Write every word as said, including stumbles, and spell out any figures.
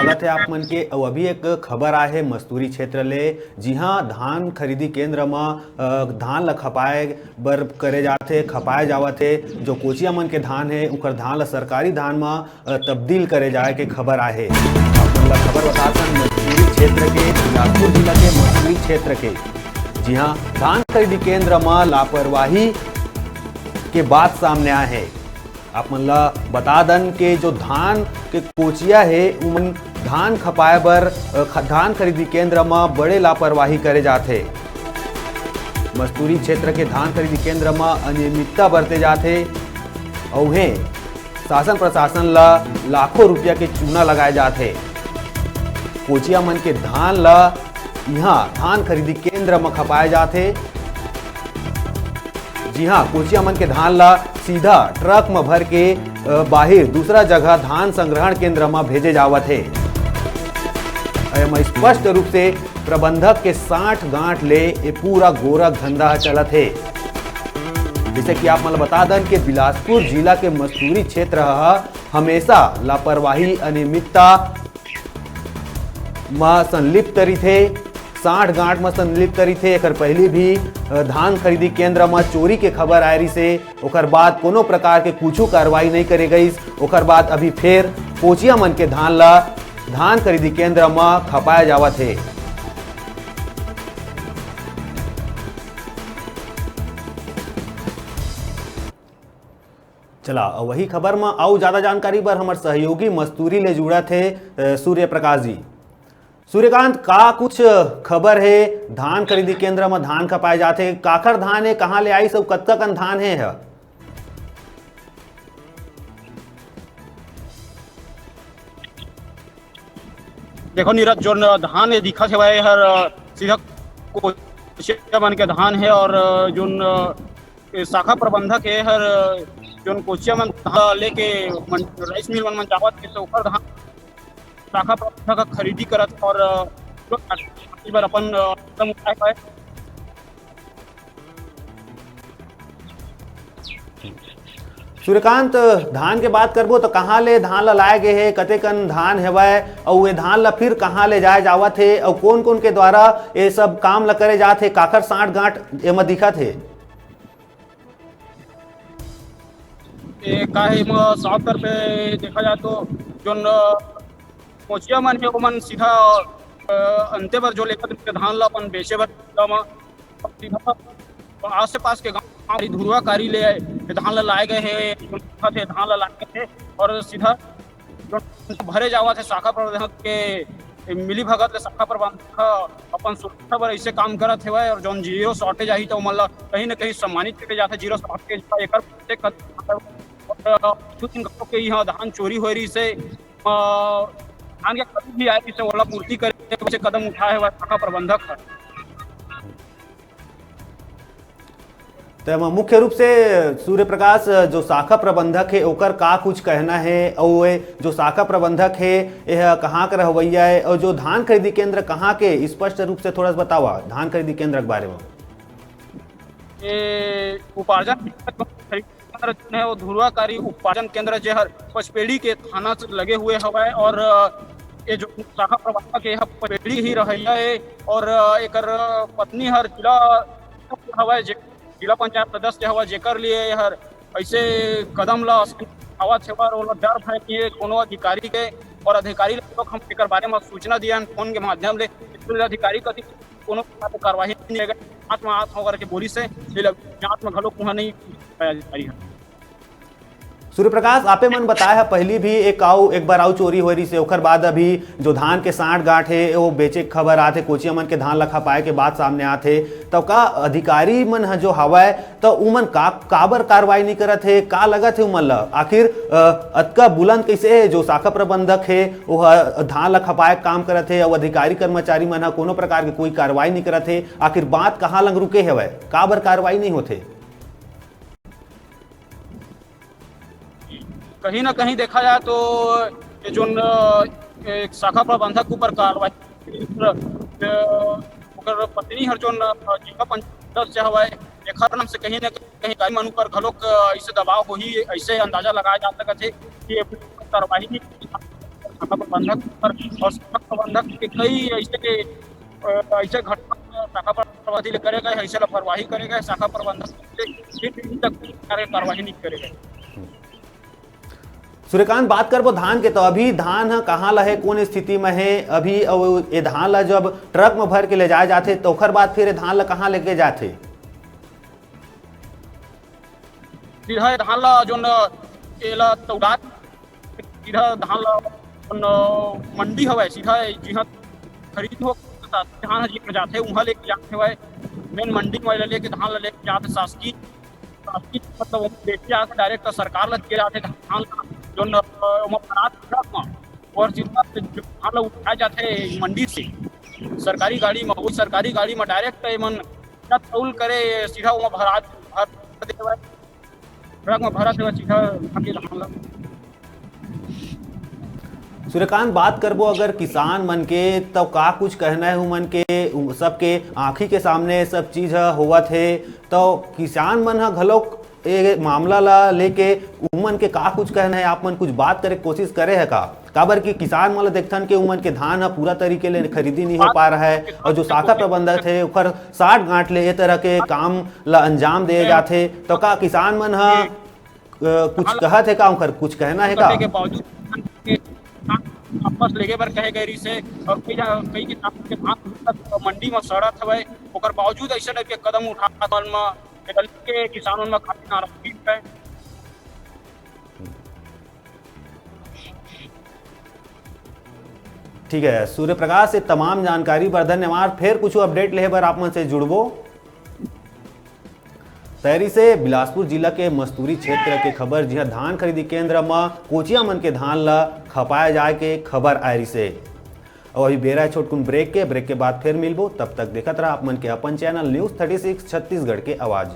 चलत हे आप मन के। अउ अभी एक खबर आए हे मस्तूरी क्षेत्र ले, जिहां धान खरीदी केंद्र म, अ, धान ल खपाए बर करे जाथे, खपाए जावत हे। जो कोचिया मन के धान हे, उकर धान ल सरकारी धान म, अ, तब्दील करे जाए के खबर आए हे। आप मन ल खबर बताथन मस्तूरी क्षेत्र के, बिलासपुर जिला के मस्तूरी क्षेत्र के, जिहां धान खरीदी केंद्र म लापरवाही के बात सामने आए हे। आप मन ल बता दन के जो धान के कोचिया हे, उमन धान खपाए बर, अ, ख-, धान खरीदी केंद्र म बड़े लापरवाही करे जाथे। मस्तूरी क्षेत्र के धान खरीदी केंद्र म अनियमितता बरते जाथे। अउ उहें शासन प्रशासन ल लाखों रुपया के चूना लगाए जाथे। कोचिया मन के धान ल इहां धान खरीदी केंद्र म खपाए जाथे। जी हां, कोचिया मन के धान ला सीधा ट्रक म भर के, अ, बाहिर दूसरा जगह धान संग्रहण केंद्र म भेजे जावत हे। एमा स्पष्ट रूप से प्रबंधक के सांठ गांठ ले ए पूरा गोरख धंधा ह चलत हे। जैसे कि आप मन ल बता दन के बिलासपुर जिला के मस्तूरी क्षेत्र ह हमेशा लापरवाही, अनियमितता म संलिप्त रहिथे, सांठ गांठ म संलिप्त रहिथे। एकर पहिली भी, अ, धान खरीदी केंद्र म चोरी के खबर आए रिहिसे, ओकर बाद कोनो प्रकार के कुछु कार्रवाई नइ करे गइस। ओकर बाद अभी फेर कोचिया मन के धान ल धान खरीदी केंद्र म खपाए जावत हे। चला, अउ वही खबर म अउ ज्यादा जानकारी बर हमर सहयोगी मस्तूरी ले जुड़त हे, अ, सूर्य प्रकाश जी। सूर्यकांत, का कुछ खबर हे धान खरीदी केंद्र म धान खपाए जाथे? काखर धान हे, कहाँ ले आइस अउ कतका कन धान हे ह? देखो नीरज, जोन धान ये दिखत हेवय, हर सीधा कोचिया मन के धान हे और जोन ए, शाखा प्रबंधक हे हर, जोन कोचिया मन धान लेके मन, राइस मिल मन, मन जावत हे, तो ओकर धान शाखा प्रबंधक ह खरीदी करत और, अ, बर अपन, अ, कदम उठाए हवय। सूर्यकांत, धान के बात करबो तो कहाँ ले धान ला लाए गे हे, कतेकन धान हेवय, अउ ये धान ला फिर कहाँ ले जाए जावत हे, अउ कोन-कोन के द्वारा ये सब काम ला करे जात हे, काखर सांठ गांठ एमा दिखत हे? ए, का हे, एमा साफ तौर पे देखा जाए तो जोन, अ, कोचिया मन हे, ओमन सीधा, अ, अंते बर जो लेकर के धान ला अपन बेचे बर सीधा आस पास के गांव धुरवा कारी ले धान ला लाए गए हे, धान ला लाए गए हे और सीधा जो भरे जावत हे शाखा प्रबंधक के मिली भगत ले शाखा प्रबंधक ह अपन सुरक्षा बर ऐसे काम करत हेवय और जौन जीरो शॉर्टेज आही तो ओमन ला कहीं न कहीं सम्मानित करे जाथे जीरो शॉर्टेज बर। एकर कुछ दिन घलो के इहाँ धान चोरी होए रहिस हे, अ, धान के खरीद भी आए रहिस हे, ओला पूर्ति करे के कदम उठाए हेवय शाखा प्रबंधक ह। त एमा मुख्य रूप से सूर्य प्रकाश, जो शाखा प्रबंधक हे, ओकर का कुछ कहना हे, अउ ए जो शाखा प्रबंधक हे, एह कहाँ के रहवइया हे, अउ जो धान खरीदी केंद्र कहाँ के, स्पष्ट रूप से थोड़ा सा बतावा धान खरीदी केंद्र के बारे में। ए, उपार्जन केंद्र जोन हे, वो धुरवाकारी उपार्जन केंद्र, जे हर पचपेड़ी के थाना से लगे हुए हवय और, अ, ये जो शाखा प्रबंधक हे, ह पचपेड़ी ही रहइया हे और, अ, एकर पत्नी हर जिला हवय, जे जिला पंचायत सदस्य हवय, जेकर लिए हर ऐसे कदम ला उठावत हेवय और ओला डर भय नहीं हे कोनो अधिकारी के। और अधिकारी लोग हम एकर बारे में सूचना दियन फोन के माध्यम ले, अधिकारी कति कोनो प्रकार के कार्रवाई नहीं हे, जांच में आत हों करके बोलिस हे, ये लग जांच में घलो कुहा नहीं अधिकारी ह। सूर्य प्रकाश, आपे मन बताए ह, पहिली भी एक आऊ, एक बार आऊ चोरी होए रहिस हे, ओकर बाद अभी जो धान के सांठ गांठ हे, वो बेचे के खबर आथे, कोचिया मन के धान ला खपाए के बात सामने आथे, त का अधिकारी मन ह जो हवय, त उमन का, काबर कार्रवाई नहीं करत हे? का लगत हे उमन ला? आखिर, अ, अतका बुलंद कैसे हे जो शाखा प्रबंधक हे, वो ह धान ला खपाए के काम करत हे, अउ अधिकारी कर्मचारी मन ह कोनो प्रकार के कोई कार्रवाई नहीं करत हे? आखिर बात कहाँ लंग रुके हवय? काबर कार्रवाई नहीं होथे? कहीं ना कहीं देखा जाए तो ये जोन, अ, एक शाखा प्रबंधक के ऊपर कार्रवाई, अ, ओकर पत्नी हर जोन, अ, जिला पंचायत सदस्य हवय, एखर नाम से कहीं ना कहीं अधिकारी मन ऊपर घलोक, अ, ऐसे दबाव होही, ऐसे अंदाजा लगाया जा सकत हे कि ये कार्रवाई शाखा प्रबंधक पर और शाखा प्रबंधक के कई ऐसे, अ, ऐसे घटना शाखा प्रबंधक ले करे गए, ऐसे लापरवाही करे गए, शाखा प्रबंधक से फिर भी तक कार्य कार्रवाई नहीं करे गए। सूर्यकांत, बात करबो धान के, तो अभी धान ह कहाँ ला हे, कौन स्थिति में हे अभी? अउ ये धान ला जब ट्रक में भर के ले जाए जाथे, तो ओकर बाद फिर ये धान ला कहाँ लेके जाथे? सीधा ये धान ला जोन एला तौलात, सीधा धान ला जोन मंडी हवय, सीधा जिहाँ खरीद हो धान ह जेकर जाथे, उहाँ लेके जाथे हवय। मेन मंडी में लेके धान ला लेके जाथे शासकीय, शासकीय मतलब ओमा बेचे जाथे, डायरेक्ट सरकार ला दिए जाथे धान ला, जोन ओमा भरात ट्रक में और सीधा जो धान ला उठाए जाथे मंडी से सरकारी गाड़ी में, वो सरकारी गाड़ी में डायरेक्ट एमन तौल करे, सीधा ओमा भरा भर देवय, ट्रक में भरा देवय सीधा धान के धान ला। सूर्यकांत, बात करबो अगर किसान मन के, तो का कुछ कहना है उमन के? उ-, सबके आँखी के सामने सब चीज ह होवत हे, तो किसान मन ह घलोक ये मामला ला लेके उमन के का कुछ कहना है? आप मन कुछ बात करे के कोशिश करे है का? काबर कि किसान मन ला देखथन के उमन के धान ह पूरा तरीके ले खरीदी नहीं हो पा रहा है, और जो शाखा प्रबंधक है ओकर साठ गांठ ले ये तरह के काम ला अंजाम दे जाथे, तो का किसान मन ह अ, कुछ कहत हे का? ओकर कुछ कहना है का? करने के बावजूद वापस लेगे बर कहे गए रहिस हे और कई जगह, कई किसान के धान अभी तक मंडी में सड़त हवय, ओकर बावजूद ऐसे टाइप के कदम उठात मन में के किसान मन में काफी नाराजगी है। ठीक है सूर्य प्रकाश, ये तमाम जानकारी बर धन्यवाद। फिर कुछ अपडेट लेहे बर आप मन से जुड़बो। तैरी से बिलासपुर जिला के मस्तूरी क्षेत्र के खबर, जिहां धान खरीदी केंद्र म कोचिया मन के धान ल खपाए जाए के खबर आए रिसे। और अभी बेरा है छोटकुन ब्रेक के, ब्रेक के बाद फिर मिलबो। तब तक देखत रहा आप मन के अपन channel news thirty six Chhattisgarh के आवाज़।